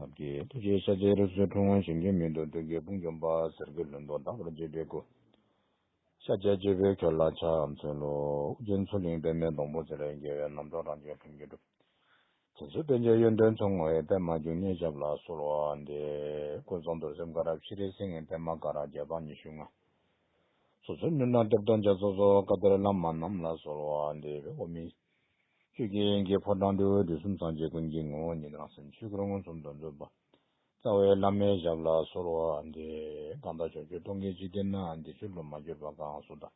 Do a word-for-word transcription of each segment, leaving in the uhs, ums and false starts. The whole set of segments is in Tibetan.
ནམ་མཁའི་ཐུགས་རྗེའི་ཤཱཀྱའི་རིགས་སུ་འཁྲུངས། གཞན་གྱིས་མི་ཐུབ་བདུད་ཀྱི་དཔུང་འཇོམས་པ། གསེར་གྱི་ལྷུན་པོ་ལྟ་བུར་བརྗིད་པའི་སྐུ། ཤཱཀྱ་ཆོས་འཕེལ་ཁྱོད་ལ་ཕྱག་འཚལ་ལོ། ཨོ་རྒྱན་མཚོ་གླིང་པདྨའི་སྡོང་པོ་ཆེ་ལས། རྒྱལ་བའི་རྣམ་རྟོག་རང་བྱུང་ཁྲིམས་ཀྱིས་གྲུབ། བྱང་ཆུབ་ཕན་བྱེད་ཡོན་ཏན་མཚོ་སྔོ་བའི། པདྨ་འབྱུང་གནས་ཞབས་ལ་གསོལ་བ་འདེབས། ཀུན་བཟང་རྡོར་སེམས་དཀར་ཕྱི་རོལ་སེང་གེ་ལྡན་མ་དཀར་རྒྱ་དཔལ་ཉི་ཤུ་ལྔ། སོ་སོའི་མྱུར་མཐའ་གཏེར་སྟོན་རྒྱ་མཚོ་སོགས། བཀའ་གཏེར་བླ་མ་རྣམས་ལ་གསོལ་བ་འདེབས། འོག་མིན་ཆོས་ཀྱི་དབྱིངས་ཀྱི་ཕོ་བྲང་དུ། དུས་གསུམ་སངས་རྒྱས་ཀུན་གྱི་ངོ་བོ་ཉིད། རང་སེམས་ཆོས་སྐུར་མངོན་སུམ་དུ་མཛད་པ། རྩ་བའི་བླ་མའི་ཞབས་ལ་གསོལ་བ་འདེབས། གང་དག་བྱང་ཆུབ་མཐོང་གི་འཇིག་རྟེན་ན། བདེ་སྤྱོད་ལུ་མ་གྱུར་པ་གང་སུ་དག།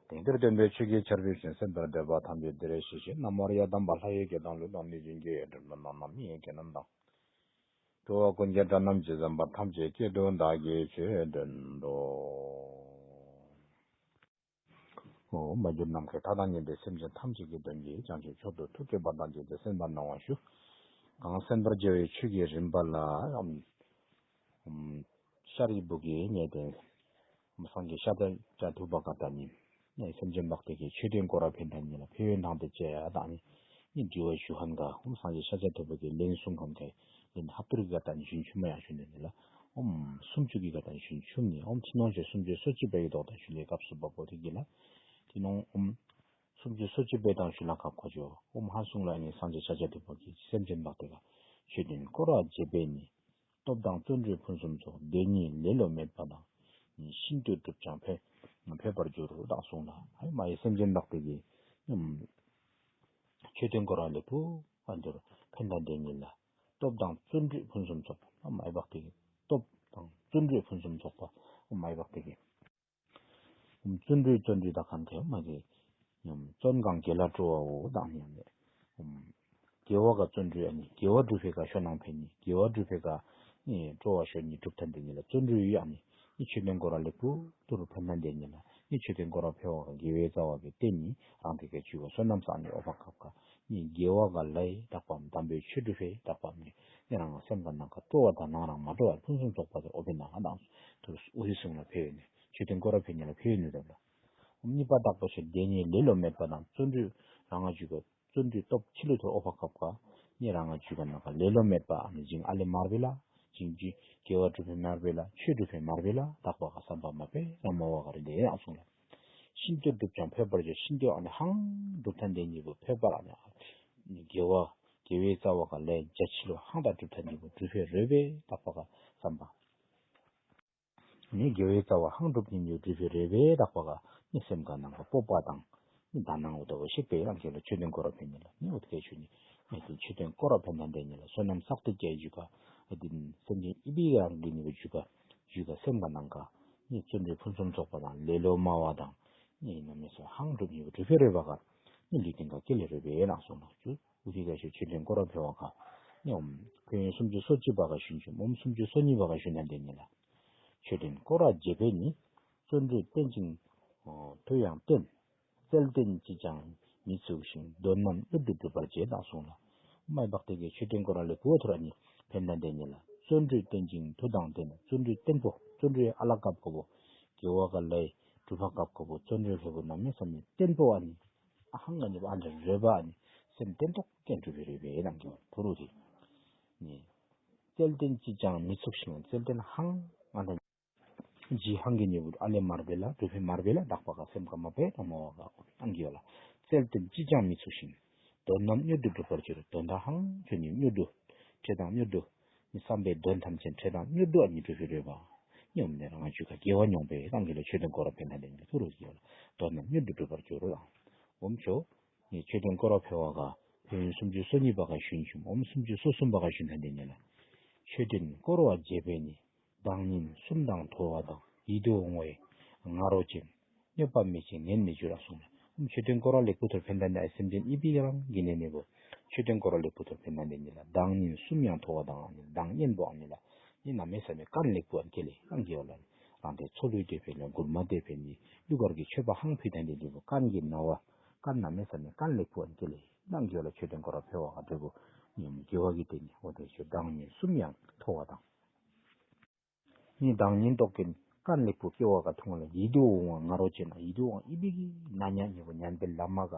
དེང་འདིར་སྟོན་པའི་ཆོས་ཀྱི་ཆར་འབེབས་ཤིང་། གསན་པར་འདོད་པ་ཐམས་ཅད་འདིར་གཤེགས་ཤིག། རྣམ་པར་ཡར་ལྡན་པ་ལྷ་ཡི་སྐད་དང་། ཀླུ་དང་གནོད་སྦྱིན་སྐད། གྲུབ་རྣམས་དང་ནམ་མཁའི་སྐད་རྣམས་དང་། འགྲོ་བ་ཀུན་གྱི་སྒྲ་རྣམས་ཇི་ཙམ་པར། ཐམས་ཅད་སྐད་དུ་བདག་གིས་ཆོས་བསྟན་ཏོ། འོ། མ་གྱུར་ནམ་མཁའི་མཐའ་དང་མཉམ་པའི་སེམས་ཅན་ཐམས་ཅད་ཀྱི་དོན་གྱི་བྱང་ཆུབ་མཆོག་ཏུ་ཐུགས་བསྐྱེད་པ་དང་བཅས་ཏེ་གསན་པར་གནང་བ་ཞུ། གང་གསན་པར་བགྱི་བའི་ཆོས་ཀྱི་རིམ་པ་ལ། ཨམ། ཤཱ་རིའི་བུ་གིས་ངས་དེ། སངས་རྒྱས་ཤཱཀྱ་ཐུབ་པ་ག་ད་ནི། ངས་སེམས་ཅན་བདག་ལྟའི་གི་མཆོད་རྟེན་སྐོར་ར་ཕན་བཏགས་ཉིད་ལ་ཕན་ཡོན་དང་དེ་བཅས་ཡ་དང་ནི། ངས་དྲི་བ་ཞུ་ཧན་ག། ཨོམ། སངས་རྒྱས་ཤཱཀྱ་ཐུབ་པ་གིས་ལན་གསུང་ཁམས་ཏེ། ལན་ཧབ་ཏུར་གི་ག་ད་ནི་ཞུན་ཆུ་མ་ཡང་ཞུན་དེ་ནི་ལ། ཨོམ། སུམ་ཅུ་གི་ག་ད་ནི་ཞུན་ཆུ་ནི། ཨོམ། ཕྱི་ནང་ཆོས་སུམ་ཅུ་སོ་གཅིག་པའི་ལྡོག་ད་ཞུ་ལེ་སྐབས་སུ་བབ་པོ་དེ་གི་ལ། དེ་ནང་ཨོམ། སུམ་ཅུ་སོ་གཅིག་པའི་དང་ཞུ་ལ་ཁབ་ཁོ་ཅོ། ཨོམ། ཧ་གསུང་ལ་ནི་སངས་རྒྱས་ཤཱཀྱ་ཐུབ་པ་གིས་སེམས་ཅན་བདག་ལྟའི་ག་མཆོད་རྟེན་སྐོར་ར་བྱེད་པས་ནི། སྟོབས་དང་བརྩོན་འགྲུས་ཕུན་སུམ་ཚོགས། བདེ་གཉིས་ལེ་ལོ་མེད་པ་དང་། ཤིན་ཏུ་གྲུབ་ཀྱང་འཕེལ། འཕེལ་བར་འགྱུར་རོ་དང་གསུངས་ལ། ཨ་ཡི་མ་ཡི་སེམས་ཅན་བདག་ལྟའི་གི། ཨམ། མཆོད་རྟེན་སྐོར་ར་ལེགས་པོ་བ་འགྱུར་ཕན་དང་བདེ་གཉིས་ལ། སྟོབས་དང་བརྩོན་འགྲུས་ཕུན་སུམ་ཚོགས་པ། ཨ་མ་ཡི་བདག་ལྟའི་གི། སྟོབས་དང་བརྩོན་འགྲུས་ཕུན་སུམ་ཚོགས་པ། ཨ་མ་ཡི་བདག་ལྟའི་གི། བརྩོན་འགྲུས་བརྩོན་འགྲུས་དག་གམ་ཐེ་མ་གི། བརྩོན་གང་དགེ་ལ་སྤྲོ་བའོ་དང་ནི་ཡང་མེད། དགེ་བ་ག་བརྩོན་འགྲུས་ཨ་ནི་དགེ་བ་སྒྲུབ་པའི་ག་ཤོ་ནང་ཕན་ནི་དགེ་བ་སྒྲུབ་པའི་ག་ནི་སྤྲོ་བ་ཤོ་ནི་གྲུབ་ཐན་དེ་ཉིད་ལ་བརྩོན་འགྲུས་ཡོད་ཨ་ནི། ནི་མཆོད་རྟེན་སྐོར་ར་ལེགས་པོ་དུ་རུ་ཕན་ཐན་དེ་ཉིད་ལ་ནི་མཆོད་རྟེན་སྐོར་ར་འཕེལ་བ་ག་དགེ་བའི་རྩ་བ་གི་རྟེན་ནི་རང་དེ་ག་ཇུས་ག་བསོད་ནམས་བསགས་ནི་ཨོ་བ་ཁབ་ག་ནི་དགེ་བ་ག་ལས་དག་པའམ་དམ་པའི་ཆོས་སྒྲུབ་པའི་དག་པའམ་ནི་ནི་རང་སེམས་ག་ནང་ག་སྤྲོ་བ་དང་ནང་རང་མ་སྤྲོ་བ་ཕུན་སུམ་ཚོགས་པ་དེ་ཨོ་བའི་ནང་ག་དང་དུ་ཨོ་ཧི་སུང་ལ་འཕེལ་བས་ནི། མཆོད་རྟེན་སྐོར་ར་འཕེལ་ཉིད་ལ་འཕེལ་ཡོད་ནུས་ལ། གཉིས་པ་དག་པོ་ཆེ་བདེ་གཉིས་ལེ་ལོ་མེད་པ་དང་བརྩོན་འགྲུས་རང་ང་རྒྱུད་ཀ་བརྩོན་འགྲུས་སྟོབས་ཆེ་ལུ་ཐོར་ཨོ་བ་ཁབ་ཀ་ནི་རང་ང་རྒྱུད་ཀ་ནང་ག་ལེ་ལོ་མེད་པ་ཨ་ནི་ཅིང་ཨ་ལེ་མར་བེ་ལ་ཅིང་ཅི་དགེ་བ་སྒྲུབ་པའི་མར་བེ་ལ་ཆོས་སྒྲུབ་པའི་མར་བེ་ལ་དག་པ་ག་བསམ་པ་མ་པེ་རང་མ་བ་ག་རེ་ལེ་ཡང་གསུང་ལ། ཤིན་ཏུ་སྒྲུབ་ཀྱང་འཕེལ་བར་འགྱུར། ཤིན་ཏུ་ཨ་ནི་ཧང་སྒྲུབ་ཐན་དེ་གཉིས་པོ་འཕེལ་བར་ཨ་ནི་དགེ་བ་དགེ་བའི་རྩ་བ་ག་ལས་རྒྱ་ཆེ་ལུ་ཧང་དང་སྒྲུབ་ཐན་གཉིས་པོ་སྒྲུབ་པའི་རོལ་པའི་དག་པ་ག་བསམ་པ། ནི་དགེ་བའི་རྩ་བ་ཧང་སྒྲུབ་ཉིད་ཉིད་སྒྲུབ་པའི་རེ་བའི་རག་པ་ག་ནི་སེམས་ག་ནང་ག་སྤོབས་པ་དང་། ནི་དག་སྣང་འོ་ད་བ་ཤེས་པའི་རང་ཁྱེད་ལ་མཆོད་རྟེན་སྐོར་ར་འཕེལ་ཉིད་ལ་ནི་འོ་ད་གས་ཆོས་ཉིད་ནི་དེ་མཆོད་རྟེན་སྐོར་ར་འཕེལ་ན་འདས་ཉིད་ལ་བསོད་ནམས་བསགས་ཏེ་སྐྱེ་རྒྱུ་ག་ཨ་དེ་སེམས་ཅན་ཨི་བི་རང་གི་ནི་བ་རྒྱུ་ག་རྒྱུ་ག་སེམས་ག་ནང་ག་ནི་བརྩོན་འགྲུས་ཕུན་སུམ་ཚོགས་པ་དང་ལེ་ལོ་སྨྲ་བ་དང་ནི་ནམ་མེད་ས་ཧང་སྒྲུབ་ཉིད་སྒྲུབ་པའི་རེ་བ་ག་ནི་ལུས་རྟེན་ག་སྐྱེ་ལེ་རེ་བའི་རང་སོང་ལ་རྒྱུ། ཨུ་ཐི་ག་ཤོད་མཆོད་རྟེན་སྐོར་ར་འཕེལ་བ་ག་ནི་འོམ། ཕན་ཡོན་སུམ་ཅུ་སོ་གཅིག་པ་ག་ཞུན་ཆུ་འོམ་སུམ་ཅུ་སོ་གཉིས་པ་ག་ཞུན་ན་འདས་ཉིད་ལ། མཆོད་རྟེན་སྐོར་ར་བརྒྱད་པའི་ནི། བརྩོན་འགྲུས་བརྟན་ཅིང་། མཐུ་ཡང་བརྟན། རྩལ་བརྟན་ཅིས་ཀྱང་མི་ཚུགས་ཤིང་། དོན་རྣམས་མྱུར་དུ་འགྲུབ་པར་བྱེད་དང་གསུངས་ལ། མ་ཡི་བདག་ལྟའི་གི་མཆོད་རྟེན་སྐོར་ར་ལེགས་པོ་ཐོར་ར་ནི། ཕན་ན་འདས་ཉིད་ལ། བརྩོན་འགྲུས་བརྟན་ཅིང་མཐུ་དང་ལྡན། བརྩོན་འགྲུས་བརྟན་པོ་བརྩོན་འགྲུས་ཨ་ལ་སྐབས་གོ་བོ། དགེ་བ་ག་ལས་སྒྲུབ་པ་སྐབས་གོ་བོ་བརྩོན་འགྲུས་ལྷོད་པོ་ནམ་མེད་ས་མེད་བརྟན་པོ་ཨ་ནི། ཨ་ཧང་ང་ཉིད་པ་ཨ་འདྲ་རོལ་པ་ཨ་ནི། སེམས་བརྟན་ཏོག་ཀན་གྲུབ་པའི་རེ་བའི་རང་གི་ཐོ་རུ་དེ། ནི། རྩལ་བརྟན་ཅིས་ཀྱང་མི་ཚུགས་ཤིང་རྩལ་བརྟན་ཧང་ང་དང་། ཇི་ཧང་གི་ཉེ་བུ་ཨ་ལེ་མར་བེ་ལ་གྲུབ་པའི་མར་བེ་ལ་དག་པ་ག་སེམས་ཀ་མ་པེ་དང་མ་བ་ག་ཨང་གི་ཡོད་ལ། རྩལ་བརྟན་ཅིས་ཀྱང་མི་ཚུགས་ཤིང་། དོན་རྣམས་མྱུར་དུ་འགྲུབ་པར་འགྱུར། དོན་དག་ཧང་ཁྱོད་ཉིད་མྱུར་དུ། འཕྲལ་དང་མྱུར་དུ། ནི་བསམ་པའི་དོན་ཐམས་ཅད་འཕྲལ་དང་མྱུར་དུ་ཨ་ནི་འགྲུབ་པའི་རེ་བ། སྙོམས་ནས་རང་རྒྱུད་ཀ་དགེ་བ་མྱོང་པའི་རང་གི་ལ་མཆོད་རྟེན་སྐོར་ར་ཕན་ན་ལེན་ཐུ་རུ་ཡོད་ལ། དོན་རྣམས་མྱུར་དུ་འགྲུབ་པར་འགྱུར་རོ་ལ། འོམ་ཆོ། ནི་མཆོད་རྟེན་སྐོར་བ་འཕེལ་བ་ག་ཕན་ཡོན་སུམ་ཅུ་སོ་གཉིས་པ་ག་ཞུན་ཆུམ་འོམ་སུམ་ཅུ་སོ་གསུམ་པ་ག་ཞུན་ཐ་འདི་ཉིད་ལ། མཆོད་རྟེན་སྐོར་བ་བརྒྱད་པའི་ནི། བདག་ཉིད་གསུམ་དང་མཐོ་བ་དང་ཡིད་དུ་འོང་བའི་ང་རོ་ཅན། སྙོད་པ་མེད་ཅིང་ངལ་མི་འཇུག་ལ་གསུངས་ལ། འོམ་མཆོད་རྟེན་སྐོར་བ་ལེགས་པོ་ཐོར་ཕན་ཐ་ནི་ཨ་སེམས་ཅན་ཨི་བི་རང་གི་ནས་ནས་བོ། མཆོད་རྟེན་སྐོར་བ་ལེགས་པོ་ཐོར་ཕན་ཐ་འདི་ཉིད་ལ་བདག་ཉིད་གསུམ་ཡང་མཐོ་བ་དང་ཨ་ནི་བདག་གཉེན་པོ་ཨ་ནི་ལ། ནི་ནམ་མེད་ས་མེད་ཀན་ལེགས་པོ་ཨ་ནི་ཀེ་ལེ་རང་གི་ཡོད་ལ། རང་དེ་མཚོ་ལུས་དེ་ཕན་ལ་མགུར་མ་དེ་ཕན་ནི་གླུ་གར་གྱི་མཆོད་པ་ཧང་ཕུད་ཐ་འདི་ཉིད་བོ་ཀན་གྱི་ན་བ། ཀན་ནམ་མེད་ས་མེད་ཀན་ལེགས་པོ་ཨ་ནི་ཀེ་ལེ། ནང་གི་ལ་མཆོད་རྟེན་སྐོར་བ་འཕེལ་བ་ག་འབྲས་བུ། ཉམས་དགེ་བ་གི་སྟེང་ནས་འོ་དེ་ཆོས་བདག་ཉིད་གསུམ་ཡང་མཐོ་བ་དང་། ཉིད་བདག་ཉིད་རྟོག་གེ་ཀན་ལེགས་པོ་སྐྱེ་བ་ག་མཐོང་ལ་ཡིད་དུ་འོང་བ་ང་རོ་ཅན་ན་ཡིད་དུ་འོང་ཨི་བི་གི་ན་ཉ་ཉེ་བོ་ཉན་པའི་ལ་མ་ག་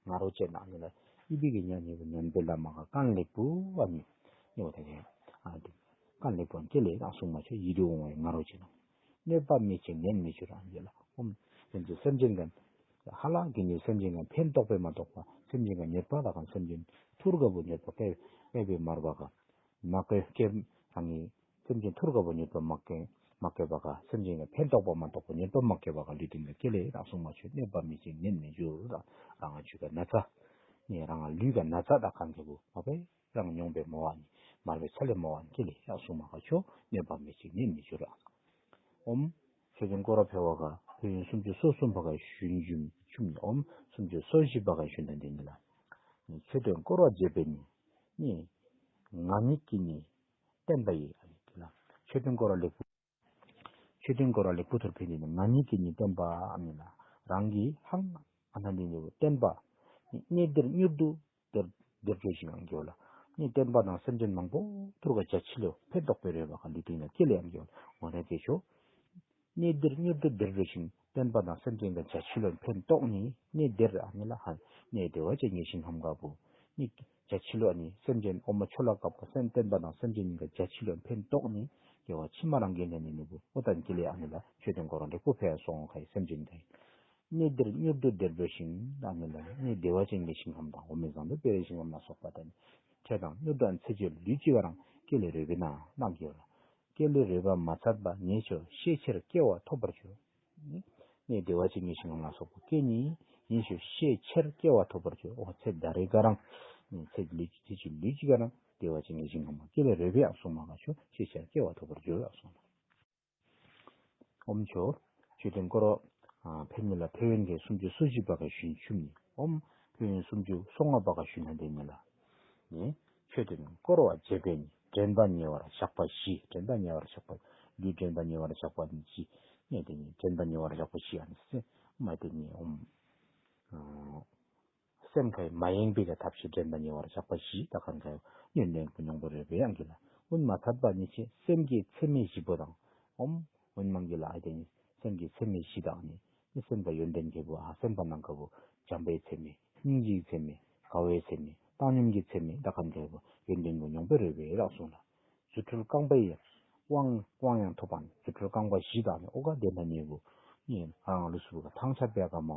ང་རོ་ཅན་ན་ཉེ་ལ་ཨི་བི་གི་ཉ་ཉེ་བོ་ཉན་པའི་ལ་མ་ག་ཀན་ལེགས་པོ་བ་ཉིད་ཉེ་བོ་དེ་གེ་ ཨ་དེ་ཀ་ལེགས་པོ་སྐྱེ་ལེ་རང་གསུངས་མ་ཆོག་ཡིད་དུ་འོང་བའི་ང་རོ་ཅན། གནོད་པ་མེད་ཅིང་ནད་མི་འབྱུང་རང་རྒྱལ་ལ། ཨོམ། དེ་ཚོ་སེམས་ཅན་གན། ཧ་ལམ་གི་ནི་སེམས་ཅན་གན་ཕན་འདོགས་པས་མ་གཏོགས་པ་སེམས་ཅན་གན་གནོད་པ་ལ་གང་སེམས་ཅན་ཐུར་ག་བུ་གནོད་པ་སྐད་སྐད་པས་མར་བ་ག་མ་བཀོད་སྐད་རང་གི་སེམས་ཅན་ཐུར་ག་བུ་གནོད་པ་མ་བཀོད་མ་བཀོད་པ་ག་སེམས་ཅན་གན་ཕན་འདོགས་པ་མ་གཏོགས་པ་གནོད་པ་མ་བཀོད་པ་ག་ལུས་རྟེན་གན་སྐྱེ་ལེ་རང་གསུངས་མ་ཆོག་གནོད་པ་མེད་ཅིང་ནད་མི་འབྱུང་རང་རང་ང་ཆུ་ག་ན་ཚ། ནི་རང་ང་ལུས་ག་ན་ཚ་དག་གང་གི་བུ་མ་བས། རང་མྱོང་པའི་མོ་བ་ནི་མར་པའི་ཚ་ལས་མོ་བ་ནི་སྐྱེ་ལེ་ཡག་གསུང་མ་ག་ཆོ་གནོད་པ་མེད་ཅིག་ནི་མི་འབྱོར་ར། ཨོམ། མཆོད་རྟེན་སྐོར་བ་ཕེ་བ་ག་ཕེ་ཡོན་སུམ་ཅུ་སོ་གསུམ་པ་ག་ཞུན་ཞུན་ཆུམ་ནི་ཨོམ་སུམ་ཅུ་སོ་བཞི་པ་ག་ཞུན་དང་ལྡན་ནི་ལ། མཆོད་རྟེན་སྐོར་བ་བརྒྱད་པའི་ནི། ནི། ང་ཉིད་ཀྱི་ནི། བསྟན་པ་ཡི་ཨ་ནི་ལ། མཆོད་རྟེན་སྐོར་བ་ལེགས་པོ། མཆོད་རྟེན་སྐོར་བ་ལེགས་པོ་ཐུར་ཕེ་ནི་ང་ཉིད་ཀྱི་ནི་བསྟན་པ་ཨ་ནི་ལ། རང་གི་ཧང་ཨ་ན་ནི་ནི་བསྟན་པ། གནས་འདིར་མྱུར་དུ། དེར་དེར་འགྲོ་ཞིང་ཡང་འགྱོ་ལ། ནི་བསྟན་པ་དང་སེམས་ཅན་མང་པོ་ཐུར་ག་བྱ་ཕྱི་ལོ་ཕན་ཐོགས་པའི་རེ་བ་ག་ལུས་སྟེང་ན་སྐྱེ་ལ་ཡང་འགྱོ་ལ། འོ་ན་དེ་ཆོ། གནས་འདིར་མྱུར་དུ་དེར་འགྲོ་ཞིང་བསྟན་པ་དང་སེམས་ཅན་ག་བྱ་ཕྱི་ལོ་ཕན་ཐོགས་ནི་གནས་དེར་ཨ་ནི་ལ་ཧ། གནས་བདེ་བ་ཅན་ངེས་ཤིང་ཧམ་ག་བུ། ནི་བྱ་ཕྱི་ལོ་ཨ་ནི་སེམས་ཅན་ཨོ་མ་ཆོ་ལ་སྐབས་ག་སེམས་བསྟན་པ་དང་སེམས་ཅན་ག་བྱ་ཕྱི་ལོ་ཕན་ཐོགས་ནི་དགེ་བ་ཕྱི་མ་རང་གི་གནས་ནི་ནི་བུ་ཨོ་ཏན་སྐྱེ་ལ་ཡང་ཨ་ནི་ལ་མཆོད་རྟེན་སྐོར་ར་ལེགས་པོ་ཕེ་ཡ་སོང་ཁ་ཡི་སེམས་ཅན་ག་ཡི། གནས་འདིར་མྱུར་དུ་དེར་འགྲོ་ཞིང་ཨ་ནི་ལ་གནས་བདེ་བ་ཅན་ངེས་ཤིང་ཧམ་དང་འོ་མའི་བཟང་པོ་སྤེལ་རེ་ཞིང་ཧམ་ལ་སོགས་པ་དང་ནི་ཁྲེ་དང་མྱུར་དུ་ཨ་ནི་ཚེ་གཅིག་ལུས་གཅིག་ག་རང་སྐྱེ་ལེ་རེ་བའི་ན་གནང་གི་ཡོད་ལ། སྐྱེ་ལེ་རེ་བ་མ་ཚད་པ་ཉེ་ཆོ་ཤས་ཆེར་སྐྱེ་བ་ཐོབ་པར་གྱུར། གནས་བདེ་བ་ཅན་ངེས་ཤིང་ཧམ་ལ་སོགས་པ་སྐྱེ་ནི་ཉེ་ཆོ་ཤས་ཆེར་སྐྱེ་བ་ཐོབ་པར་གྱུར། འོ་ཚེ་ད་རེས་ག་རང་ཚེ་ལུས་ཚེ་གཅིག་ལུས་གཅིག་ག་རང་བདེ་བ་ཅན་ངེས་ཤིང་ཧམ་སྐྱེ་ལེ་རེ་བའི་ཨ་གསུང་མ་ག་ཆོ་ཤས་ཆེར་སྐྱེ་བ་ཐོབ་པར་གྱུར་ཨ་གསུང་ལ། ཨོམ་ཆོ། མཆོད་རྟེན་སྐོར་བ། ཕེ་ཉི་ལ་ཕེ་ཡོན་གྱི་སུམ་ཅུ་སོ་བཞི་པ་ག་ཞུན་ཆུམ་ནི། ཨོམ། ཕེ་ཡོན་སུམ་ཅུ་སོ་ལྔ་པ་ག་ཞུན་ན་དེ་ཉི་ལ། ནི། མཆོད་རྟེན་སྐོར་བ་བྱེད་པའི་ནི། འདྲེན་པ་ཉེ་བར་བཞག་པ་བཞི། འདྲེན་པ་ཉེ་བར་བཞག་པ། ལུས་འདྲེན་པ་ཉེ་བར་བཞག་པ་ནི་བཞི། ནི་དེ་ནི་འདྲེན་པ་ཉེ་བར་བཞག་པ་བཞི་ཨ་ནི་སེ། མ་དེ་ནི་ཨོམ། སེམས་ཁའི་མ་ཡེངས་པའི་ག་ཐབས་ཤེས་འདྲེན་པ་ཉེ་བར་བཞག་པ་བཞི་ད་གང་ག་ཡོན་ཏན་གུ་མྱོང་པོ་རེ་བའི་ཡང་གི་ལ། ཀུན་མ་ཐར་པ་ཉི་ཕྱེད་སེམས་ཀྱི་ཚད་མེད་བཞི་པོ་དང་། ཨོམ། ཀུན་མང་གི་ལ་ཨ་དེ་ནི་སེམས་ཀྱི་ཚད་མེད་བཞི་དང་ནི། ནི་སེམས་ཀ་ཡོན་ཏན་གི་བུ་ཨ་སེམས་པ་ནང་ག་བུ། བྱམས་པའི་ཚད་མེད། སྙིང་རྗེའི་ཚད་མེད། དགའ་བའི་ཚད་མེད། བཏང་སྙོམས་ཀྱི་ཚད་མེད་ད་གང་ག་བུ་ཡོན་ཏན་གུ་མྱོང་པོ་རེ་བའི་རག་སོང་ལ། རྫུ་འཕྲུལ་རྐང་པའི་དབང་དབང་ཡང་ཐོབ་པ་ནི་རྫུ་འཕྲུལ་རྐང་པ་བཞི་དག་ནི་ཨོ་ག་དེ་ན་ཉེ་བུ། ནི་རང་ལུས་སུ་ག་ཐང་ཆད་པའི་ག་མ་བ།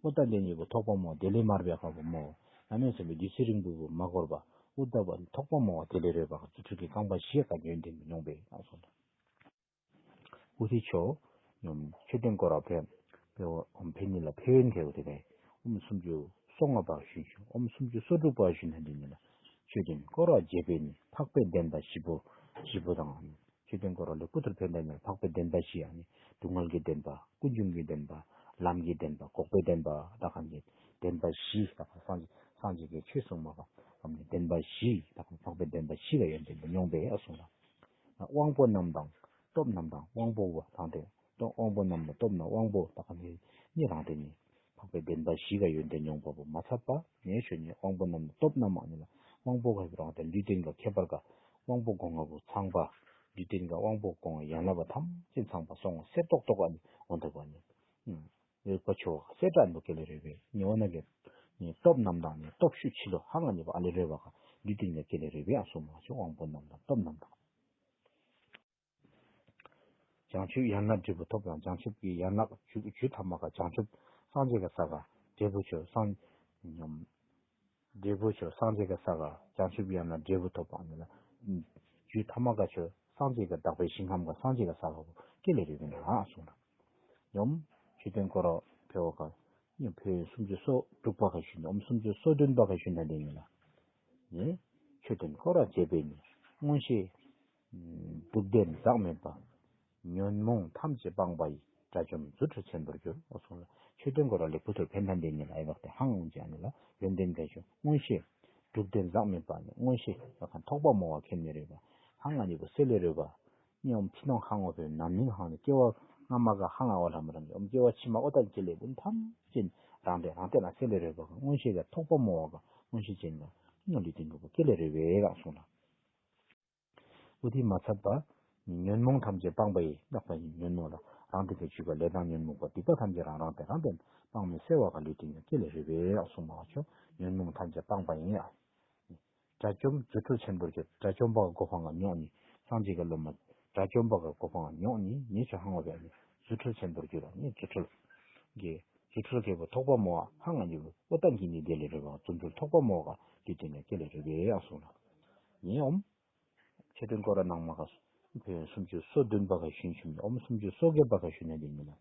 ཨོ་ད་དེ་ཉེ་བུ་ཐོག་པ་མོ་དེ་ལས་མར་པའི་ག་བུ་མོ། ན་མེད་སེམས་པའི་བདུད་རྩི་རིང་པོ་བུ་མ་བསྐོར་བ། ཨོ་ད་བ་ཐོག་པ་མོ་བ་དེ་ལས་རོལ་པ་ག་རྫུ་འཕྲུལ་གྱི་རྐང་པ་བཞི་ག་ཡོན་ཏན་མི་མྱོང་པའི་ཨ་སོང་ལ། ཨོ་དེ་ཆོ། མཆོད་རྟེན་སྐོར་བ་ཕེ། ཕེ་ཨོམ་ཕེ་ཉི་ལ་ཕེ་ཡོན་ཁེ་བོ་དེ་ནས། ཨོམ་སུམ་ཅུ་སོ་ལྔ་པ་ཞུན་ཞུ། ཨོམ་སུམ་ཅུ་སོ་དྲུག་པ་ཞུན་ན་དེ་ཉི་ལ། མཆོད་རྟེན་སྐོར་བ་བརྒྱད་པའི་ནི་འཕགས་པའི་བདེན་པ་བཞི་པོ། བཞི་པོ་དང་། མཆོད་རྟེན་སྐོར་བ་ལེགས་པོ་ཐུར་ཕན་ད་ཉི་ལ་འཕགས་པའི་བདེན་པ་བཞི་ཡང་ནི། སྡུག་བསྔལ་གྱི་བདེན་པ། ཀུན་འབྱུང་གི་བདེན་པ། ལམ་གྱི་བདེན་པ། འགོག་པའི་བདེན་པ་ད་གང་གི། བདེན་པ་བཞི་ད་གང་སངས་རྒྱས་སངས་རྒྱས་ཀྱི་ཆོས་གསུངས་མ་པ། ཨོམ་ནི་བདེན་པ་བཞི་ད་གང་འཕགས་པའི་བདེན་པ་བཞི་ལ་ཡོན་ཏན་དུ་མྱོང་པའི་ཨ་གསུངས་ལ། དབང་པོ་རྣམས་དང་། སྟོབས་རྣམས་དང་དབང་པོ་བོ་དང་སྟེ། སྟོབས་དབང་པོ་རྣམས་དང་སྟོབས་རྣམས་དབང་པོ་དག་གམ་ནི་རང་སྟེ་ནི། འཕགས་པའི་བདེན་པ་བཞི་ག་ཡོན་ཏན་མྱོང་བ་པོ་མ་ཚད་པ་ངས་ཆོས་ཉིད་དབང་པོ་རྣམས་དང་སྟོབས་རྣམས་མ་ནི་ལ་དབང་པོ་ག་རང་སྟེ་ལུས་རྟེན་ག་ཁྱད་པར་ག་དབང་པོ་སྒོ་ལྔ་པོ་ཚང་པ། ལུས་རྟེན་ག་དབང་པོ་སྒོ་ལྔ་ཡན་ལག་པ་ཐམས་ཅད་ཚང་པ་སོང་བ་གསེར་ཏོག་ཏོག་ག་ནི་འོང་ཐུབ་པ་ནི། ཡོད་པ་ཆོ་ག་གསེར་སྲང་དུ་སྐྱེ་ལེ་རེ་བའི་ཉེ་བ་ན་གི། ནི་སྟོབས་རྣམས་དང་ནི་སྟོབས་ཤུགས་ཆེ་ལོ་ཧང་ང་ནི་པ་ཨ་ལེ་རེ་བ་ག་ལུས་རྟེན་ག་སྐྱེ་ལེ་རེ་བའི་ཨ་སོང་མ་ཆོ་དབང་པོ་རྣམས་དང་སྟོབས་རྣམས་དང་། བྱང་ཆུབ་ཡན་ལག་འབྲས་བུ་ཐོབ་དང་བྱང་ཆུབ་ཀྱི་ཡན་ལག་རྒྱུ་རྒྱུ་ཐ་མ་ག་བྱང་ཆུབ་སངས་རྒྱས་ཀྱི་ས་ག་འབྲས་བུ་ཆོས་སངས། འབྲས་བུ་ཆོས་སངས་རྒྱས་ཀྱི་ས་ག་བྱང་ཆུབ་ཡན་ལག་འབྲས་བུ་ཐོབ་པ་ནི་ལ། རྒྱུ་ཐ་མ་ག་ཆོས་སངས་རྒྱས་ཀྱི་བདག་པོའི་ཞིང་ཁམས་ག་སངས་རྒྱས་ཀྱི་ས་ག་བུ་སྐྱེ་ལེ་རེ་བའི་ནི་ཨ་གསུངས་ལ། ཡོམ། མཆོད་རྟེན་སྐོར་ར་ཕེ་བ་ག་ཡོམ་ཕེ་སུམ་ཅུ་སོ་དྲུག་པ་ག་ཞུ་ནི་ཡོམ་སུམ་ཅུ་སོ་བདུན་པ་ག་ཞུ་ན་དེ་ནི་ལ། ནི། མཆོད་རྟེན་སྐོར་ར་བྱེད་པའི་ནི། མངོན་ཤེས། སྒྲུབ་བདེ་འཛག་མེད་པ། ཉོན་མོངས་ཐམས་ཅད་སྤངས་པ་ཡི། དགྲ་བཅོམ་རྫུ་འཕྲུལ་ཆེན་པོར་གྱུར། འོ་སོང་ལ། མཆོད་རྟེན་སྐོར་ར་ལེགས་པོ་ཐུར་ཕན་ཐན་དེ་ཉིད་ལ་ཨེ་བག་སྟེ་ཧང་ཅི་ཨ་ནི་ལ་ཡོན་ཏན་ག་ཞུ་མངོན་ཤེས། སྒྲུབ་བདེ་འཛག་མེད་པ་ནི་མངོན་ཤེས་ལ་ཁ་ཐོགས་པ་མོ་བ་ཁྱེར་ནི་རེད་པ། ཧང་ཨ་ནི་བུ་སེ་ལེ་རེད་པ། ཉོམ་ཕི་ནོང་ཧང་འོ་བེ་ནམ་ནིང་ཧང་ནི་སྐྱེ་བ་སྔ་མ་ག་ཧང་ཨ་བ་ལྷ་མ་རང་ཉོམ་སྐྱེ་བ་ཕྱི་མ་ཨོ་ཏན་ཅི་ལེ་བུན་ཐམས་ཅད་རང་སྟེ་རང་སྟེ་ན་སེ་ལེ་རེད་པ་མངོན་ཤེས་ག་ཐོགས་པ་མོ་བ་ག་མངོན་ཤེས་ཅན་ག་ཉོ་ལི་ཏིང་ག་བུ་སྐྱེ་ལེ་རེད་པའི་རག་སོང་ལ། ཨུ་ཐི་མ་ཚད་པ། ཉོན་མོངས་ཐམས་ཅད་སྤངས་པ་ཡི་བདག་པ་ཡི་ཉོན་མོངས་ལ་རང་སྟེང་གི་ཆོས་པ་ལས་དང་ཉོན་མོངས་པ་སྡིག་པ་ཐམས་ཅད་རང་རང་སྟེང་རང་སྟེང་སྤངས་མི་སེལ་བ་ག་ལུས་རྟེན་ཉོན་སྐྱེ་ལེ་རེ་བའི་ཡག་གསུངས་པ་ཆོ་ཉོན་མོངས་ཐམས་ཅད་སྤངས་པ་ཡིན་ཡ། དགྲ་བཅོམ་རྫུ་འཕྲུལ་ཆེན་པོར་གྱུར། དགྲ་བཅོམ་པ་གི་གོ་འཕང་ལ་མྱོང་ནས། སངས་རྒྱས་ཀྱི་སློབ་མ་དགྲ་བཅོམ་པ་གི་གོ་འཕང་ལ་མྱོང་ནས། ཉེ་ཆར་ཧང་བ་བས་ནས་རྫུ་འཕྲུལ་ཆེན་པོར་གྱུར་ནས། རྫུ་འཕྲུལ་གྱི་རྫུ་འཕྲུལ་གྱི་བུ་ཐོགས་པ་མོ་བ་ཧང་ང་ཉེ་བུ་ཨོ་ཏང་གི་ནི་དེ་ལས་རེ་བ་རྫུ་འཕྲུལ་ཐོགས་པ་མོ་བ་ག་དུས་དེ་ནས་སྐད་ལས་རེ་བའི་ཡང་སོང་ལ། ཉེ་འོམ། མཆོད་རྟེན་སྐོར་ར་ནང་མ་ག་ཕན་ཡོན་སུམ་ཅུ་སོ་བདུན་པ་ག་ཞུན་ཆུམ་ནི་འོམ། སུམ་ཅུ་སོ་བརྒྱད་པ་ག་ཞུན་ན་དེ་ཉིན་ལ།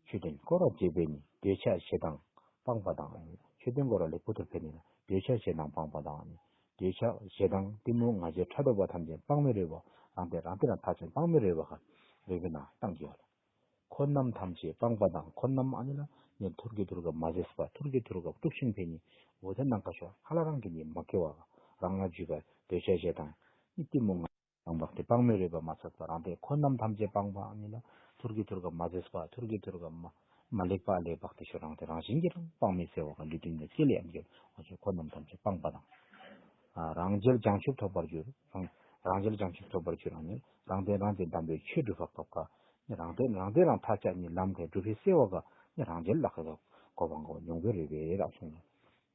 མཆོད་རྟེན་སྐོར་ར་བྱེད་པས་ནི་འདོད་ཆགས་ཞེ་སྡང་སྤངས་པ་དང་། མཆོད་རྟེན་སྐོར་ར་ལེགས་པོ་ཐུར་ཕན་ནི་ལ་འདོད་ཆགས་ཞེ་སྡང་སྤངས་པ་དང་ནི། འདོད་ཆགས་ཞེ་སྡང་གཏི་མུག་ང་རྒྱལ་ཕྲག་དོག་པ་ཐམས་ཅད་སྤང་མི་རེ་བ། རང་དེ་རང་དེ་རང་ཐག་ཆོད་སྤང་མི་རེ་བ་ག་རེ་བའི་ནང་བཏང་གི་བ་ལ། འཁོར་རྣམས་ཐམས་ཅད་སྤངས་པ་དང་། འཁོར་རྣམས་ཨ་ནི་ལ་ནི་ཐུར་གི་ཐུར་ག་མ་ཟེས་པ་ཐུར་གི་ཐུར་ག་དཀྲུག་ཤིང་ཕན་ནི་འོ་དེ་ནང་ག་ཤོག་ཧ་ལ་རང་གི་ནི་མ་སྐྱེ་བ་ག་རང་ང་རྒྱུད་ག་འདོད་ཆགས་ཞེ་སྡང་ནི་གཏི་མུག་ང་རང་བག་སྟེ་སྤང་མི་རེ་བ་མ་ཚད་པ་རང་དེ་འཁོར་རྣམས་ཐམས་ཅད་སྤངས་པ་ཨ་ནི་ལ་ཐུར་གི་ཐུར་ག་མ་ཟེས་པ་ཐུར་གི་ཐུར་ག་མ་མ་ལེགས་པ་ལས་བག་སྟེ་ཤོག་རང་དེ་རང་བཞིན་གྱིས་རང་སྤང་མི་ཟེར་བ་ག་ལུས་རྟེན་གྱི་སྐྱེ་ལས་ཨ་ནི་འོ་ཚོ་འཁོར་རྣམས་ཐམས་ཅད་སྤངས་པ་དང་། རང་རྒྱལ་བྱང་ཆུབ་ཐོབ་པར་འགྱུར། རང་རང་རྒྱལ་བྱང་ཆུབ་ཐོབ་པར་འགྱུར་རང་ཉིད་རང་དོན་རང་དོན་དམ་པའི་ཆོས་སྒྲུབ་པ་སྐབས་ཀ་ནི་རང་དོན་རང་དོན་རང་ཐག་བཅད་ནི་ལམ་གྱི་སྒྲུབ་པའི་སེལ་བ་ཀ་ནི་རང་རྒྱལ་ལ་ཁ་གོ་འཕང་གོ་མྱོང་གི་རེད་པས་རག་སོང་ལ།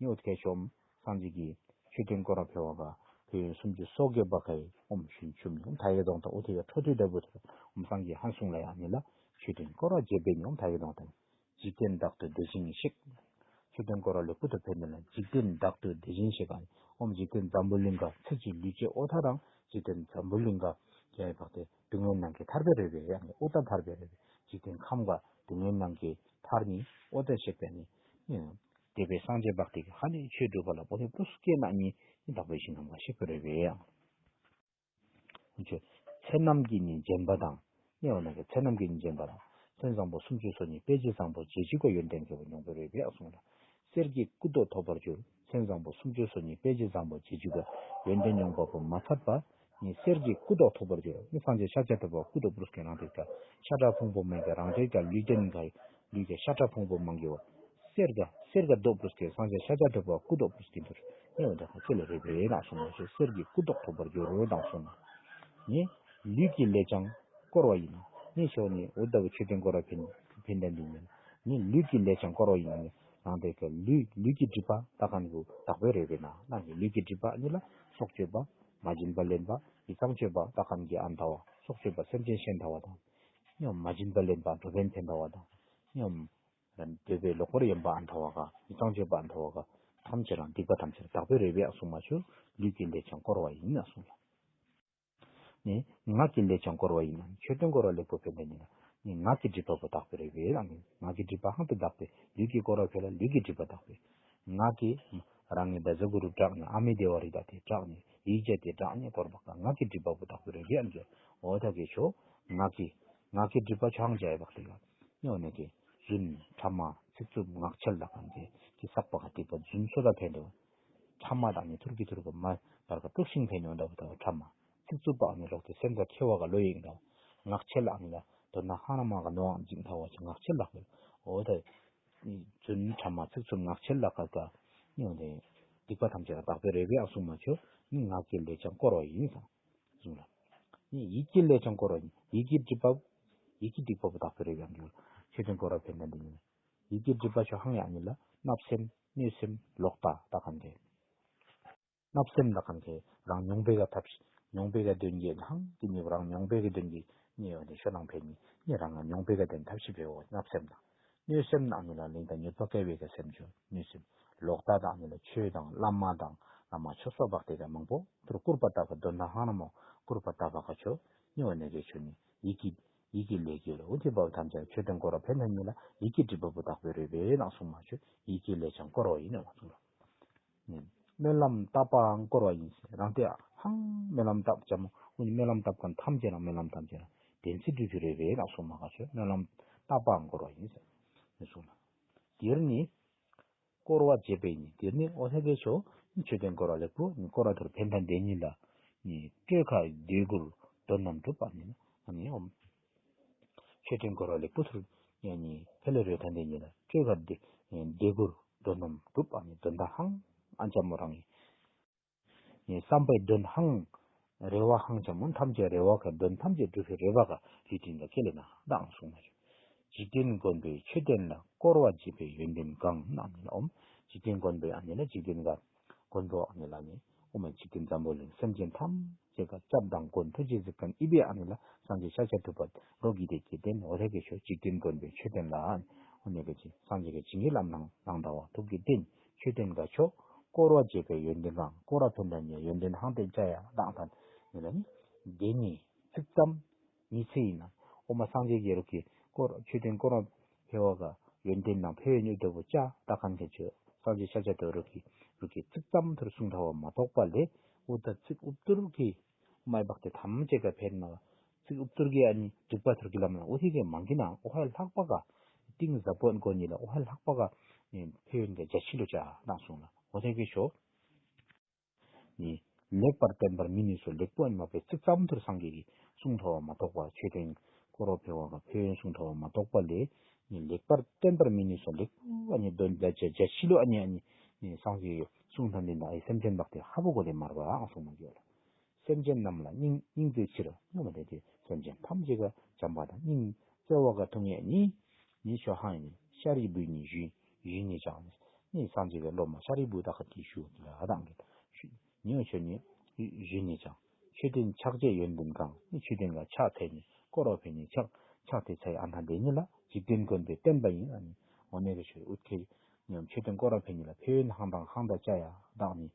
ནི་འོ་དེ་ཤོམ་སངས་རྒྱས་ཀྱི་མཆོད་རྟེན་སྐོར་ར་ཕེ་བ་ཀ་ཕེ་ཡོན་སུམ་ཅུ་སོ་བརྒྱད་པ་ཀའི་ཨོམ་ཞུན་ཆུམ་ཨོམ་ཐ་ཡེ་གདོང་དང་ཨོ་ཐེ་བའི་ཁྲོ་ཐུའི་ལྟ་བུ་དེར་ཨོམ་སངས་རྒྱས་ཧན་སུང་ལ་ཡང་ཉིད་ལ་མཆོད་རྟེན་སྐོར་ར་བརྒྱད་པའི་ཉི་ཨོམ་ཐ་ཡེ་གདོང་དང་། འཇིག་རྟེན་བདག་ཏུ་དེ་བཞིན་གཤེགས། མཆོད་རྟེན་སྐོར་བ་ལེགས་པོ་དུ་ཕེབས་ནས་ལ་འཇིག་རྟེན་བདག་ཏུ་དེ་བཞིན་གཤེགས་ཨ་ནི་ཨོམ་འཇིག་རྟེན་འཛམ་བུ་གླིང་ག་ཚིག་གཅིག་ལུས་ཀྱི་ཨོ་ཐ་རང་འཇིག་རྟེན་འཛམ་བུ་གླིང་ག་རྒྱལ་བ་དེ་སྡུག་བསྔལ་ནང་གི་ཐར་པའི་རེ་བའི་ཡང་ནི་ཨོ་ཐ་ཐར་པའི་རེ་བའི་འཇིག་རྟེན་ཁམས་ག་སྡུག་བསྔལ་ནང་གི་ཐར་ནི་ཨོ་ཐ་གཤེགས་པའི་ནི་དེ་བའི་སངས་རྒྱས་བག་སྟེ་གི་ཧ་ནི་ཆོས་སྒྲུབ་པ་ལ་ཨོ་ཐ་པུ་སྐྱེ་ན་ནི་ནི་བདག་པོའི་ཞིང་ཁམས་ག་གཤེགས་པའི་རེ་བའི་ཡང་། ཚེ་རྣམས་ཀྱི་ནི་བརྒྱན་པ་དང་། ནི་འོ་ན་གི་ཚེ་རྣམས་ཀྱི་ནི་བརྒྱན་པ་དང་། མཚན་བཟང་པོ་སུམ་ཅུ་སོ་གཉིས་དཔེ་བྱད་བཟང་པོ་རྗེས་འཇུག་པ་ཡོན་ཏན་གྱི་བ་མྱོང་པའི་རེ་བའི་ཨ་གསུངས་ལ། གསེར་གྱི་སྐུ་མདོག་ཐོབ་པར་འགྱུར། མཚན་བཟང་པོ་སུམ་ཅུ་སོ་གཉིས་དཔེ་བྱད་བཟང་པོ་རྗེས་འཇུག་པ་ཡོན་ཏན་མྱོང་པ་པོ་མ་ཚད་པ། ནི་གསེར་གྱི་སྐུ་མདོག་ཐོབ་པར་འགྱུར། ནི་སངས་རྒྱས་ཤཱཀྱ་ཐུབ་པ་སྐུ་མདོག་པུ་རུ་སྐེ་རང་དེ་ཀ་ཤ་ཁྲག་ཕུང་པོ་མེད་ཀ་རང་དེ་ཀ་ལུས་རྟེན་ཀ་ལུས་ཀ་ཤ་ཁྲག་ཕུང་པོ་མང་གི་བ། གསེར་ག་གསེར་ག་མདོག་པུ་རུ་སྐེ་སངས་རྒྱས་ཤཱཀྱ་ཐུབ་པ་སྐུ་མདོག་པུ་རུ་སྐེ་འདུར། ནི་འོ་དེ་ཁ་ཁྱེད་ལ་རེ་བའི་ནང་སོང་མ་ཞེས་གསེར་གྱི་སྐུ་མདོག་ཐོབ་པར་འགྱུར་རོ་དང་སོང་ན། ནི་ལུས་ཀྱི་ལས་ཀྱང་བསྐོར་བ་ཡིན། ནི་ཤོ་ནི་འུ་ད་བུ་མཆོད་རྟེན་བསྐོར་བ་ཕན་ཕན་ལྡན་འདི་ཉིད། ནི་ལུས་ཀྱི་ལས་ཀྱང་བསྐོར་བ་ཡིན་ནི་རང་དེ་ཀ་ལུས་ལུས་ཀྱི་སྒྲིབ་པ་ད་ག་ནི་གུ་དག་པའི་རེ་བའི་ནང་ནང་གི་ལུས་ཀྱི་སྒྲིབ་པ་ནི་ལ་སྲོག་གཅོད་པ་མ་བྱིན་པ་ལེན་པ་ཡི་ཙང་གཅོད་པ་ད་ག་ནི་གི་ཨན་ཐ་བ་སྲོག་གཅོད་པ་སེམས་ཅན་ཤན་ཐ་བ་དང་། ནི་མ་བྱིན་པ་ལེན་པ་འགྲོ་ཕན་ཕན་ཐ་བ་དང་། ནི་འདོད་པའི་ལོག་པར་གཡེམ་པ་ཨན་ཐ་བ་ག་ཡི་ཙང་གཅོད་པ་ཨན་ཐ་བ་ག་ཐམས་ཅད་རང་སྡིག་པ་ཐམས་ཅད་དག་པའི་རེ་བའི་ཨ་གསུང་མ་ཆོས་ལུས་ཀྱི་ལས་ཀྱང་བསྐོར་བ་ཡིན་ཨ་གསུང་ལ། ནི་ངག་གི་ལས་ཀྱང་བསྐོར་བ་ཡིན་ན་མཆོད་རྟེན་བསྐོར་བ་ལེགས་པོ་ཕན་ལྡན་ཡིན་ན་ནི་ངག་གི་སྒྲིབ་པ་པོ་དག་པའི་རེ་བའི་ཨ་ནི་ངག་གི་སྒྲིབ་པ་ཧང་དུ་དག་པའི་ལུས་ཀྱི་བསྐོར་བ་ཕན་ལ་ལུས་ཀྱི་སྒྲིབ་པ་དག་པའི་ངག་གི་རང་གི་བཛྲ་གུ་རུ་བྲག་ནི་ཨ་མི་དེ་བ་རི་ད་དེ་བྲག་ནི་ཡིག་བརྒྱ་དེ་བྲག་ནི་བསྐོར་བ་ཀ་ངག་གི་སྒྲིབ་པ་པོ་དག་པའི་རེ་བའི་ཨ་ནི་འོ་ད་གི་ཆོ་ངག་གི་ངག་གི་སྒྲིབ་པ་ཆོ་ཧང་བྱ་ཡ་བག་ཏུ་ཡོད་ནི་འོ་ནི་གི་རྫུན་ཕྲ་མ་ཚིག་རྩུབ་ངག་འཁྱལ་ལ་གང་གི་གི་བསགས་པ་ག་སྡིག་པ་རྫུན་སོ་ད་ཕན་འདུག་ཕྲ་མ་དང་ནི་ཐུར་གི་ཐུར་གི་མ་བར་ག་དཀྲུག་ཤིང་ཕན་ཡོང་འདྲ་བོ་དང་ཕྲ་མ། ཚིག་རྩུབ་པ་ནི་ལོག་སྟེ་སེམས་ཀ་ཁེ་བ་ག་ལོ་ཡིན་དང་། ངག་འཁྱལ་ལ་ནི་ལ་དོ་ན་ཧ་ན་མ་ག་ནོ་ཨང་འཇིག་ཐ་བ་ཆ་ངག་འཁྱལ་ལ་གོ། འོ་ད་རྫུན་ཕྲ་མ་ཚིག་རྩུབ་ངག་འཁྱལ་ལ་ག་ག་ནི་འོ་དེ་སྡིག་པ་ཐམས་ཅད་ལ་དག་པའི་རེ་བའི་ཨ་གསུང་མ་ཆོ་ནི་ངག་གི་ལས་ཀྱང་བསྐོར་བ་ཡིན་དང་གསུང་ལ། ནི་ཡིད་ཀྱི་ལས་ཀྱང་བསྐོར་བ་ཡིན་ཡིད་ཀྱི་སྒྲིབ་པ་ཡིད་ཀྱི་སྡིག་པ་པོ་དག་པའི་རེ་བའི་ཨ་འགྱུར་ཆོས་ཅན་བསྐོར་བ་ཕན་ལྡན་འདི་ཉིད་ཡིད་ཀྱི་སྒྲིབ་པ་ཆོ་ཧང་ཡང་ཉིད་ལ་བརྣབ་སེམས་གནོད་སེམས་ལོག་ལྟ་ད་གང་གི་བརྣབ་སེམས་ལ་གང་གི་རང་མྱོང་པའི་ག་ཐབས་ཤེས་མྱོང་པའི་ག་དོན་གྱི་ལྷང་གི་ཉེ་བར་རང་མྱོང་པའི་ག་དོན་གྱི་ཉེ་བ་དེ་ཤོ་ནང་ཕན་ཉིད་ཉེ་རང་ང་མྱོང་པའི་ག་དོན་ཐབས་ཤེས་བེའོ་བརྣབ་སེམས་དང་གནོད་སེམས་ནང་ཉིད་ལ་ལིང་དང་ཉེས་པ་བསྐལ་བའི་ག་སེམས་བྱུང་གནོད་སེམས་ལོག་ལྟ་དང་ཉིད་ལ་ཆོས་དང་བླ་མ་དང་བླ་མ་ཆོས་སོགས་བག་དེ་ག་མང་པོ་དུར་སྐུར་པ་ལྟ་བ་དོན་དང་ཧང་ན་མོ་སྐུར་པ་ལྟ་བ་ག་ཆོ་ཉེ་བ་ནས་ག་ཆོ་ནི་ཡིད་ཀྱི་ཡིད་ཀྱི་ལས་ཀྱི་ལ་འུ་ཐི་བ་ཐམས་ཅད་ཆོས་དོན་སྐོར་བ་ཕན་ཐོགས་ཉིད་ལ་ཡིད་ཀྱི་སྒྲིབ་པ་པོ་དག་པའི་རེ་བའི་ནང་གསུངས་མ་ཆོས་ཡིད་ཀྱི་ལས་ཀྱང་བསྐོར་བ་ཡིན་ནོ་གསུངས་ལ། སྨོན་ལམ་བཏབ་པའང་བསྐོར་བ་ཡིན་ཟེར། རང་དེ་ཧང་སྨོན་ལམ་བཏབ་ཅམ་མོ་ཀུན་སྨོན་ལམ་བཏབ་མཁན་ཐམས་ཅད་རང་སྨོན་ལམ་ཐམས་ཅད་རང་བདེན་ཚིག་སྒྲུབ་རྒྱུ་རེད་པས་ལགས་སོ་མ་ག་ཆོས་སྨོན་ལམ་བཏབ་པའང་བསྐོར་བ་ཡིན་ཟེར་ནས་གསུངས་ལ། དེར་ནི་བསྐོར་བ་བྱེད་པས་ནི་དེར་ནི་ཨོ་ཧེ་གེ་ཆོ་མཆོད་རྟེན་བསྐོར་བ་ལེགས་པོ་ནི་བསྐོར་བ་དེར་ཕན་ཐོགས་འདི་ཉིད་ལ་ནི་སྤྲོས་ཁ་འདོད་དགུར་དོན་རྣམས་གྲུབ་པ་ནི་ཨ་ནི་ཨོམ། མཆོད་རྟེན་བསྐོར་བ་ལེགས་པོ་ཐུར་ཡང་ནི་ཕེ་ལེ་རོའི་ཐན་ལྡན་ཉིད་ལ་སྤྲོས་ཁ་འདི་འདི་གུར་དོན་རྣམས་གྲུབ་ཨ་ནི་དོན་དག་ཧང་ཨ་ཅམ་མོ་རང་ཡིན། བསམ་པའི་དོན་ཧང་རེ་བ་ཧང་ཅམ་མོ་ཐམས་ཅད་རེ་བ་ཁ་དོན་ཐམས་ཅད་གྲུབ་པའི་རེ་བ་ཁ་ལུས་རྟེན་ལ་ཁེ་ལེ་ན་དང་གསུངས་མ་བྱུང་། འཇིག་རྟེན་མགོན་པོའི་མཆོད་རྟེན་ལ་བསྐོར་བ་བྱེད་པའི་ཡོན་ཏན་གང་ན་ཨ་ནི་ལ་ཨོམ། འཇིག་རྟེན་མགོན་པོའི་ཨ་ནི་ལ་འཇིག་རྟེན་ག་མགོན་པོ་ཨ་ནི་ལ་ནི། དབུ་མ་འཇིག་རྟེན་འཛམ་བུ་གླིང་སེམས་ཅན་ཐམས་ཅད་ཀ་སྐྱབས་དང་མགོན་ཐུགས་རྗེས་གཟིགས་མཁན་ཨི་བེ་ཨ་ནི་ལ་སངས་རྒྱས་ཤཱཀྱ་ཐུབ་པ་རོ་གི་དེ་ཀྱི་རྟེན་འོ་རེ་གི་ཤོ་འཇིག་རྟེན་མགོན་པོའི་མཆོད་རྟེན་ལ་ཨ་ནི་འོ་ནེ་གི་ཅི་སངས་རྒྱས་ཀྱི་བྱིན་གྱིས་བརླབས་གནང་གནང་ད་བ་ཐུགས་ཀྱི་རྟེན་མཆོད་རྟེན་ག་ཆོ་བསྐོར་བ་བྱེད་པའི་ཡོན་ཏན་གང་བསྐོར་བ་ཕན་དང་ཉེ་ཡོན་ཏན་ཧང་ཏེ་བྱ་ཡ་དང་ཐན་ནི་ལ་ནི་དེ་ནི་ཚིག་ཙམ་ཉི་ཚེ་ཡིན་ན་འོ་མ་སངས་རྒྱས་ཀྱི་རོ་གི་བསྐོར་མཆོད་རྟེན་བསྐོར་བ་ཕེ་བ་ག་ཡོན་ཏན་དང་ཕེ་བའི་ནུས་སྟོབས་པོ་ཅག་ད་གང་གལ་ཆེ། སངས་རྒྱས་ཤཱཀྱ་ཐུབ་རུ་གི་རུ་གི་ཚིག་ཙམ་ཐུར་གསུང་ཐ་བ་མ་གཏོགས་པ་ལས་ཨུ་ད་ཚིག་ཨུབ་ཏུར་གི་མའི་བག་དེ་ཐམས་ཅད་ཀ་ཕེར་ན་ཚིག་ཨུབ་ཏུར་གི་ཨ་ནི་འདུག་པ་ཐུར་གི་ལམ་ལ་ཨུ་ཐི་གི་མང་གི་ན་ཨུ་ཧའི་ལྷག་པ་ག་ཏིང་ཟབ་པོ་ཨན་གོ་ཉི་ལ་ཨུ་ཧའི་ལྷག་པ་ག་ཕེ་ཡོན་གི་རྒྱ་ཆི་ལོ་ཅག་ན་གསུང་ལ་ཨུ་ཐི་གི་ཤོ། ནི། ལེགས་པར་བསྟན་པར་མི་ནུས་སོ། ལེགས་པོ་ཨ་ནི་མ་པའི་ཚིག་ཙམ་ཐུར་སངས་རྒྱས་ཀྱིས་གསུང་ཐོ་བ་མ་གཏོགས་པ་མཆོད་རྟེན་སྐོར་རོ་ཕེ་བ་ག་ཕེ་ཡོན་གསུང་ཐོ་བ་མ་གཏོགས་པ་ལས་ནི་ལེགས་པར་བསྟན་པར་མི་ནུས་སོ། ལེགས་པོ་ཨ་ནི་དོན་བརྒྱ་ཆ་བརྒྱ་ཕྱི་ལོ་ཨ་ནི་ཨ་ནི་ནི་སངས་རྒྱས་གསུང་ཐོན་ཏེ་ན་ཨི་སེམས་ཅན་བག་སྟེ་ཧ་བོ་གོ་ལེ་མར་བ་ཨང་གསུང་མ་གྱོད་ལ། སེམས་ཅན་རྣམས་ལ་སྙིང་སྙིང་བརྩེའི་ཕྱིར་སྙོམས་པ་དེ་སྟེ་སེམས་ཅན་ཐམས་ཅད་ཀ་བྱམས་པ་དང་སྙིང་བརྩེ་བ་ག་ཐུག་ངེས་ནི་ནི་ཤོ་ཧང་ནི་ཤཱ་རིའི་བུས་ནི་ཞུས་ཞུས་ནི་ཅང་ནི་སངས་རྒྱས་ཀྱི་སློབ་མ་ཤཱ་རིའི་བུ་དག་གི་ཞུ་ལ་དང་གི་ནི་ཆོས་ནི་ཞུས་ནི་ཅང་མཆོད་རྟེན་ཕྱག་རྒྱའི་ཡོན་ཏན་གང་ནི་མཆོད་རྟེན་ག་ཕྱག་འཚལ་ནི་སྐོར་བ་ཕེ་ནི་ཕྱག་ཕྱག་དེ་འཚལ་ཨ་ན་དེ་ཉིད་ལ་འཇིག་རྟེན་མགོན་པོས་བསྟན་པ་ཡིན་ཨ་ནི་འོ་ནེ་གི་ཆོས་ཨུད་ཁེ་ནི་མཆོད་རྟེན་སྐོར་བ་ཕེ་ནི་ལ་ཕེ་ཡོན་ཧང་དང་ཧང་དང་བཅའ་ཡ་དག་ནི་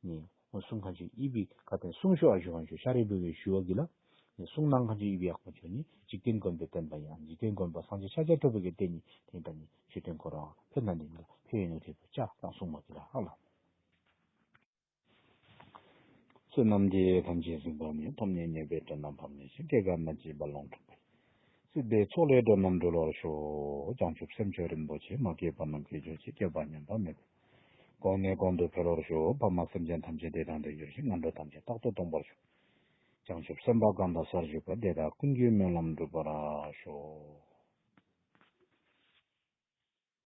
ནི། གསུང་གང་ཞིག་ཨི་བི་ཀ་དེ་གསུང་ཤོ་ཨ་ཞུ་གང་ཞུ་ཤཱ་རིའི་བུ་གི་ཞུ་བ་གི་ལ། གསུང་ནང་གང་ཞིག་ཨི་བི་ཡག་པོ་ཆོས་ནི་འཇིག་རྟེན་མགོན་པོའི་བསྟན་པ་ཡང་འཇིག་རྟེན་མགོན་པོ་སངས་རྒྱས་ཤཱཀྱ་ཐུབ་པའི་གི་བསྟན་ནི་དེ་ད་ནི་མཆོད་རྟེན་ཁོ་རང་ཕེབས་ན་འདི་ལ་ཕེབས་ཡོད་ནོ་དེ་བུ་ཅག་དང་གསུང་མ་གི་ལ་ཧ་ལ། བསོད་ནམས་འདི་ཡིས་ཐམས་ཅད་གཟིགས་པ་ཉིད། ཐོབ་ནས་ཉེས་པའི་དགྲ་རྣམས་ཕམ་ཉེས་ཤིང་། སྐྱེ་རྒ་ན་འཆིའི་རྦ་ཀློང་འཁྲུགས་པའི། སྲིད་པའི་མཚོ་ལས་འགྲོ་རྣམས་སྒྲོལ་བར་ཤོག། བྱང་ཆུབ་སེམས་མཆོག་རིན་པོ་ཆེ། མ་སྐྱེས་པ་རྣམས་སྐྱེ་གྱུར་ཅིག། སྐྱེས་པ་ཉམས་པ་མེད་པར། གོང་ནས་གོང་དུ་འཕེལ་བར་ཤོག། ཕ་མ་སེམས་ཅན་ཐམས་ཅད་བདེ་དང་ལྡན་གྱུར་ཅིག། ངན་འགྲོ་ཐམས་ཅད་རྟག་ཏུ་སྟོངས་པར་ཤོག། བྱང་ཆུབ་སེམས་དཔའ་གང་དག་གསར་བཞུགས་པ། དེ་དག་ཀུན་གྱི་སྨོན་ལམ་འགྲུབ་པར་ཤོག།